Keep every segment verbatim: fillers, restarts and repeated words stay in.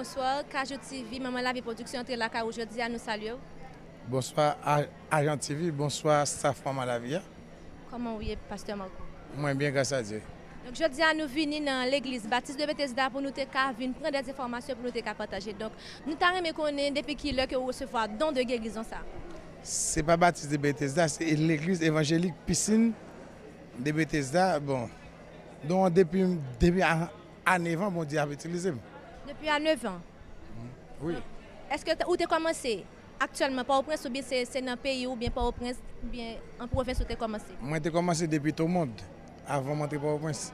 Bonswa, Kajou T V, Manman Lavi Pwodiksyon antre lakay ou jodi a, nou salye w. Bonswa, A- Ajan T V, bonswa, staff Manman Lavi a. Kòman w ye, Pastè Marco? Mwen byen, gras a Dye. Donk, jodi a, nou vini nan legliz Batis de Betesda pou nou te ka vin pran de enfòmasyon pou nou te ka pataje. Donk, nou ta renmen konnen depi ki lè ke w resevwa don de gerizon sa. Se pa Batis de Betesda, se legliz evanjelik Pisin de Betesda. Bon, don an depi, depi a, a nèf an, Bondye ap itilize m. Depi a nèf an. Wi. Èske te- ou te kòmanse aktyèlman Pòtoprens oubyen se, se nan peyi oubyen Pòtoprens oubyen an pwovens ou te kòmanse? Mwen te kòmanse depi Tomond, avan m antre Pòtoprens.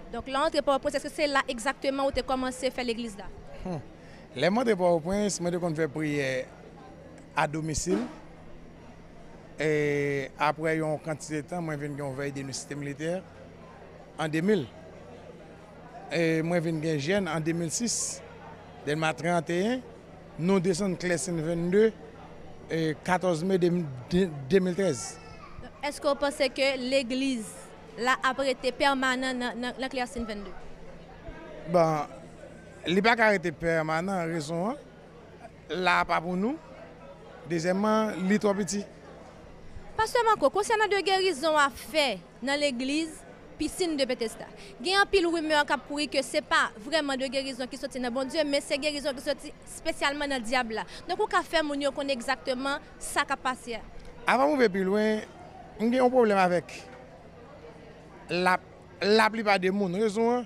Donk, lè w antre Pòtoprens, èske se la egzakteman ou te kòmanse fè legliz la? Hmm. Lè m antre Pòtoprens, mwen te konn fè priyè a domisil. E apre yon kantite tan, mwen vin gen yon vèy de nuit Site Militè an de mil. E mwen vin gen jèn an de mil sis. Dèlma trannteyen, nou desann Klèsin vennde, e katòz me de, de, de mil trèz. Èske w panse ke legliz la ap rete pèmanan nan, nan, nan Klèsin vennde? Bon, li pa ka rete pèmanan, rezon an, la a pa pou nou. Dezyèmman, li twò piti. Pastè Marco, konsènan de gerizon w ap fè nan legliz Pisin de Betesda, gen anpil rimè k ap kouri ke se pa vrèman de gerizon ki soti nan Bondye, men se gerizon ki soti espesyalman nan dyab la. Donk, ou ka fè moun yo konnen egzakteman sa k ap pase a? Avan m rive pi lwen, m gen yon pwoblèm avèk la, laplipa de moun. Rezon an,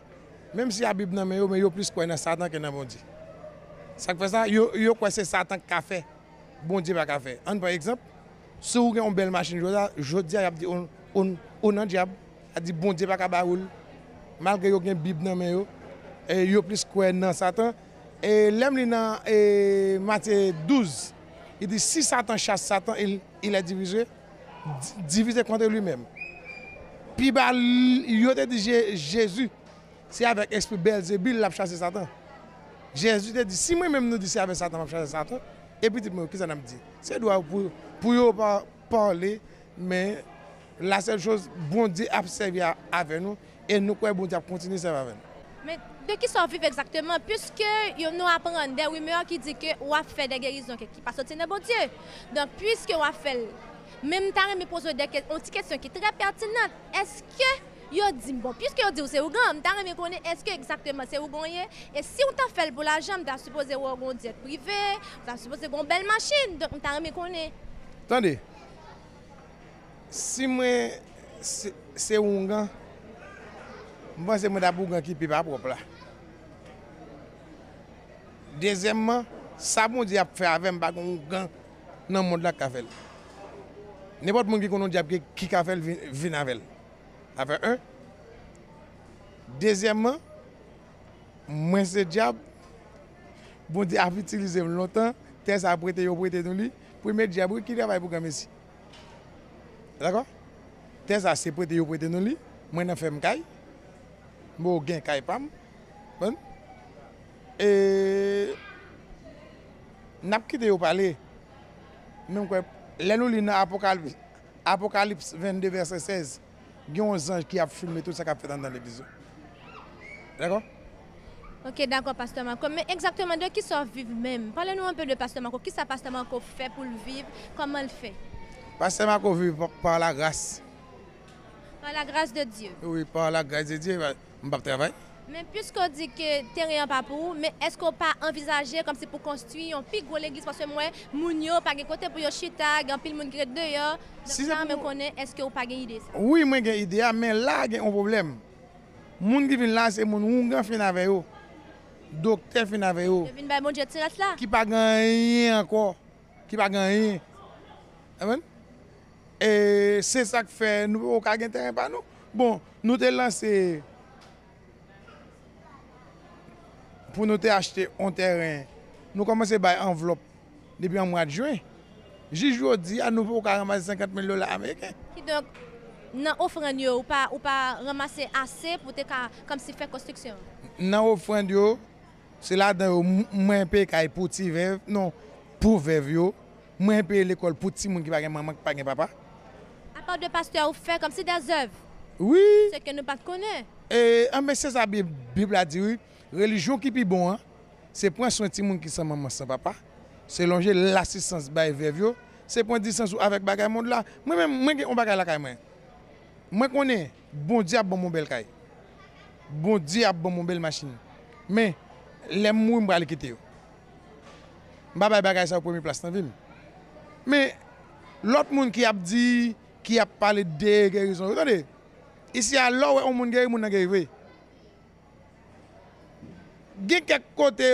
menm si y a Bib nan men yo, men yo plis kwè nan Satan ke nan Bondye. Sa k fè sa, yo, yo kwè se Satan k ka fè, Bondye pa ka fè. Ann pran egzanp, si w gen yon bèl machin jodi a, jodi a y ap di ou, ou, ou nan dyab, y ap di Bondye pa ka ba ou l, malgre yo gen Bib nan men yo, e yo plis kwè nan Satan. E lè m li nan e, Matye douz, li di, si Satan chasse Satan, il, il est divisé, di- divisé contre lui-même. Pi ba, l- yo te di Je- Jezi, se avèk espri Bèlzebil l ap chase Satan. Jezi te di, si mwen menm nou di se avèk Satan m ap chase Satan, e pitit mwen yo, kisa n ap di? Se dwa pou, pou yo pa pale, men la sèl choz, Bondye ap sèvi a- avè nou, e nou kwè Bondye ap kontinye sèvi avè nou. Men de ki sa w viv egzakteman? Piske yo, nou aprann de rimè ki di ke w ap fè de gerizon ke, ki pa soti nan Bondye. Donk, piske w ap fè l, men m ta renmen poze w de ke- yon ti kesyon ki trè pètinan. Èske yo di m, bon, piske yo di w se ougan, m ta renmen konnen èske egzakteman se ougan w ye? E si w ta fè l pou lajan, m ta sipoze wè w gen yon dyèt prive, m ta sipoze gen yon bèl machin. Donk, m ta renmen konnen. Tande, si mwen se, se oungan, m panse mwen t ap ougan ki pi pa pwòp la. Dezyèmman, sa Bondye ap fè avè m, pa gen oungan nan mond la k ka fè l. Nenpòt moun ki konn yon dyab ki, ki ka fè l, vin, vin avè l. Afè en. Dezyèmman, mwen se dyab. Bondye ap itilize m lontan. Tè sa prete yo prete nou li. Premye dyab wi ki travay pou granmesi. Dakò? Tè sa se prete yo prete nou li. Mwen nan fèm kay. Mwen gen kay pa m. Konprann? E n ap kite yo pale. Men m kwè, lè nou li nan Apokalips, Apokalips vennde vèsè sèz, gen yon zanj ki ap filme tout sa k ap fèt anndan legliz yo. Dakò? Ok, dakò, Pastè Marco. Men egzakteman de ki sa w viv menm? Pale nou anpe de Pastè Marco. Kisa Pastè Marco fè pou l viv? Kòman l fè? Pastè Marco viv pa, pa lagras. Par la grâce de Dieu. Wi, pa lagras de Dye, m p ap travay. Men piske w di ke teren an pa pou ou, men èske w pa anvizaje kòmsi pou konstwi yon pi gwo legliz? Paske m wè moun yo pa gen kote pou yo chita, gen anpil moun ki ret deyò. Donk, Si se sa, pou- men konnen, èske w pa gen ide sa? Wi, mwen gen ide a, men la gen yon pwoblèm. Moun ki vin la, se moun oungan fin avè yo. Doktè fin avè yo. Yo vin bay Bondye ti rès la. Ki pa gen anyen ankò. Ki pa gen anyen. Amen. E se sa k fè nou poko ka gen teren pa nou. Bon, nou te lanse pou nou te achte yon teren. Nou kòmanse bay anvlòp depi an mwa de jen. Jis jodi a, nou poko ka ranmase senkant mil dola ameriken. Kidonk, nan ofrann yo, ou pa, ou pa ranmase ase pou te ka kòmsi fè konstriksyon? Nan ofrann yo, se ladan yo, m- mwen peye kay pou ti vèv, non, pou vèv yo. Mwen peye lekòl pou timoun ki pa gen manman, ki pa gen papa. Apa de pastè, ou fè kòmsi dèzèv? Wi. Se ke nou pa t konnen. E, anben, se sa Bib, Bib la di, wi. Relijyon ki pi bon an, Se pran swen timoun ki san manman, san papa, se lonje lasistans bay vèv yo, se pran distans ou avèk bagay mond la. Mwen menm, mwen gen yon bagay lakay mwen. Mwen konnen Bondye ap ban m yon bèl kay. Bondye ap ban m yon bèl machin. Men, lè m mouri, m pral kite yo. M pa bay bagay sa yo premye plas nan vi m. Men, lòt moun ki ap di, ki ap pale de gerizon yo, tande, isi a, lè w wè yon moun geri, moun nan geri vre. Gen kèk kote,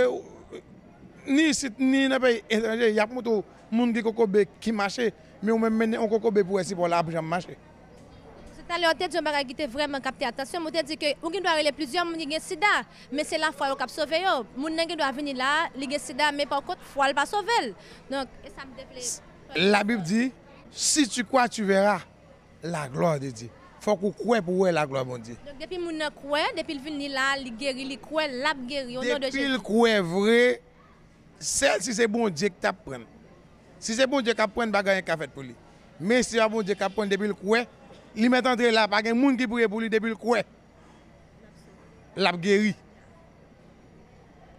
ni isit, ni nan peyi etranje, y ap montre w moun ki kokobe ki mache, men ou menm mennen yon kokobe pou wè si pa w la ap janm mache. Talè, w te di yon bagay ki te vrèman kapte atansyon m, ou te di ke ou gen dwa rele plizyè moun ki gen sida, men se lafwa yo k ap sove yo. Moun nan gen dwa vini la, li gen sida, men pa kont, fwa l pa sove l. Donk, e sa m te vle. Labib di, si tu crois, tu verras la gloire de Dieu. Fòk ou kwè pou w wè laglwa Bondye. Donk, depi moun nan kwè, depi l vini la, li geri, li kwè, l ap geri, o non de Jezi. Depi l kwè vre, sèl si se Bondye ki t ap pran l. Si se Bondye k ap pran l, pa gen anyen k ka fèt pou li. Men si se pa Bondye k ap pran l, depi l kwè, li mèt antre la, pa gen moun ki priye pou li, depi l kwè, l ap geri.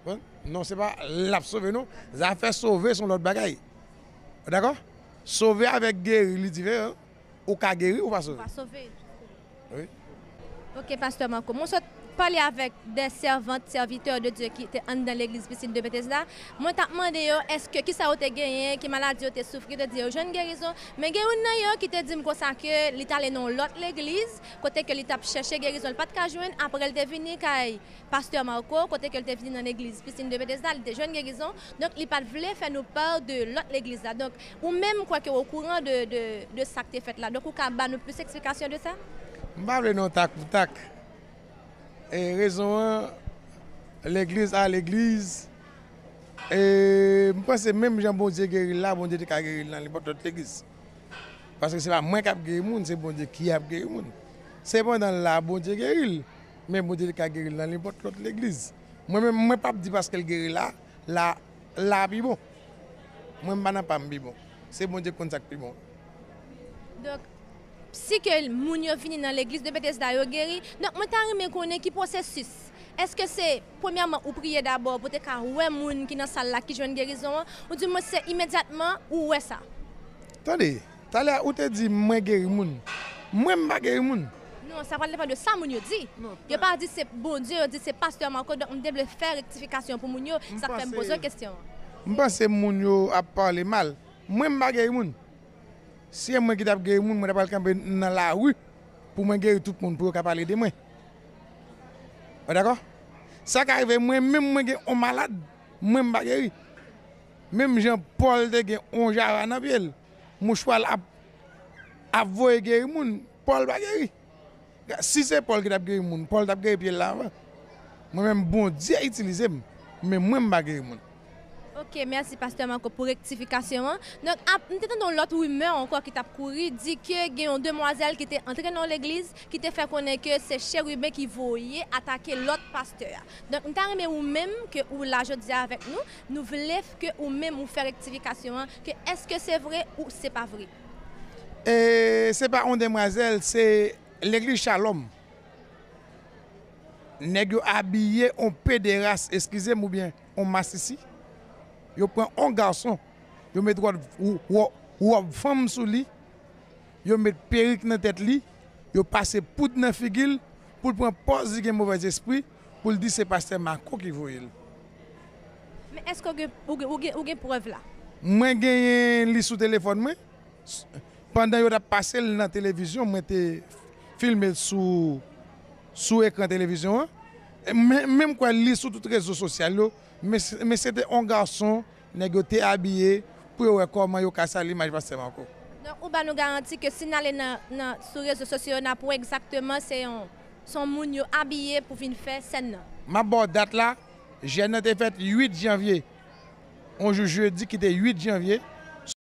Konprann? Non, se pa l ap sove, non. Zafè sove se yon lòt bagay. Ou dakò? Sove avèk geri, li diferan. Ou ka geri, ou pa sove. Ou pa sove. Wi. Ok, Pastè Marco. Mwen sot pale avèk de sèvant, sèvitè de Dye ki te anndan legliz Piscine de Bethesda. Mwen t ap mande yo, èske, kisa yo te genyen, ki maladi yo te soufri, yo te di yo jwenn gerizon. Men gen youn nan yo ki te di m konsa ke li t ale nan yon lòt legliz, kote ke li t ap chèche gerizon, li pa t ka jwenn. Apre, li te vini kay Pastè Marco, kote ke l te vini nan legliz Piscine de Bethesda, li te jwenn gerizon. Donk, li pa t vle fè nou pè de lòt legliz la. Donk, ou menm, kwèke ou okouran de, de, de sa k te fèt la. Donk, ou ka ba nou plis eksplikasyon de sa? M pa vle non tak pou tak. E rezon an, legliz a legliz. E m panse menm jan Bondye geri l la, Bondye te ka geri l nan nenpòt lòt legliz. Paske se pa mwen k ap geri moun, se Bondye ki ap geri moun. Sepandan, la, Bondye geri l, men Bondye te ka geri l nan nenpòt lòt legliz. Mwen menm, mwen p ap di paske l geri la, la, la pi bon. Mwen, m pa nan pa m pi bon. Se Bondye k konn sa k pi bon. Donk, si ke moun yo vini nan legliz de Betesda, yo geri. Donk, mwen ta renmen konnen ki pwosesis. Èske se, premyèman, ou priye dabò pou te ka wè moun ki nan sal la ki jwenn gerizon an, oudimwen se imedyatman ou wè sa? Tande, talè ou te di mwen geri moun. Mwen, m pa geri moun. Non, sa pral depann de sa moun yo di. Non, yo pa di se Bondye, yo di se pastè Marco, donk m te vle fè rektifikasyon pou moun yo, sa k fè m poze w kesyon an. M panse moun yo ap pale mal. Mwen, m pa geri moun. Si e mwen ki t ap geri moun, mwen ta pral kanpe nan lari pou mwen geri tout moun, pou yo ka pale de mwen. Ou dakò? Sa ka rive, mwen menm, mwen gen yon malad, mwen, m pa geri. Menm jan Pòl te gen yon jara nan pye l, mouchwa l ap, ap voye geri moun, Pòl pa geri. Si se Pòl ki t ap geri moun, Pòl t ap geri pye l la anvan. Mwen menm, Bondye itilize m, men mwen, m pa geri moun. Ok, mèsi, pastè Marco, pou rektifikasyon an. Donk, ap, m te tande yon lòt rimè ankò ki t ap kouri, di ke gen yon demwazèl ki te antre nan yon legliz, ki te fè konnen ke se cheriben ki voye atake lòt pastè a. Donk, m ta renmen ou menm, ke ou la jodi a avèk nou, nou vle ke ou menm ou fè rektifikasyon an, ke èske se vre ou se pa vre? E se pa yon demwazèl, se legliz Shalom. Nèg yo abiye on pederas, eskize m, oubyen on masisi. Yo pran on gason, yo met wòb, wò-, wòb fanm sou li, yo met perik nan tèt li, yo pase poud nan figi l, pou l pran pòz li gen movèzespri, pou l di se pastè Marco ki voye l. Men èske w gen, ou gen, ou gen, ou gen prèv la? Mwen genyen li sou telefòn mwen. S-, pandan yo t ap pase l nan televizyon, mwen te filme l sou, sou ekran televizyon an. E men, men m kwè li sou tout rezo sosyal yo, men, men se te on gason, nèg yo te abiye pou yo wè kòman yo kase limaj pastè Marco. Donk, ou ba nou garanti ke si n ale nan, nan, sou rezo sosyo yo, n ap wè egzakteman se yon, se yon moun yo abiye pou vin fè sèn nan? M ap ba w dat la, jèn nan te fèt uit janvye. On jou jedi ki te uit janvye,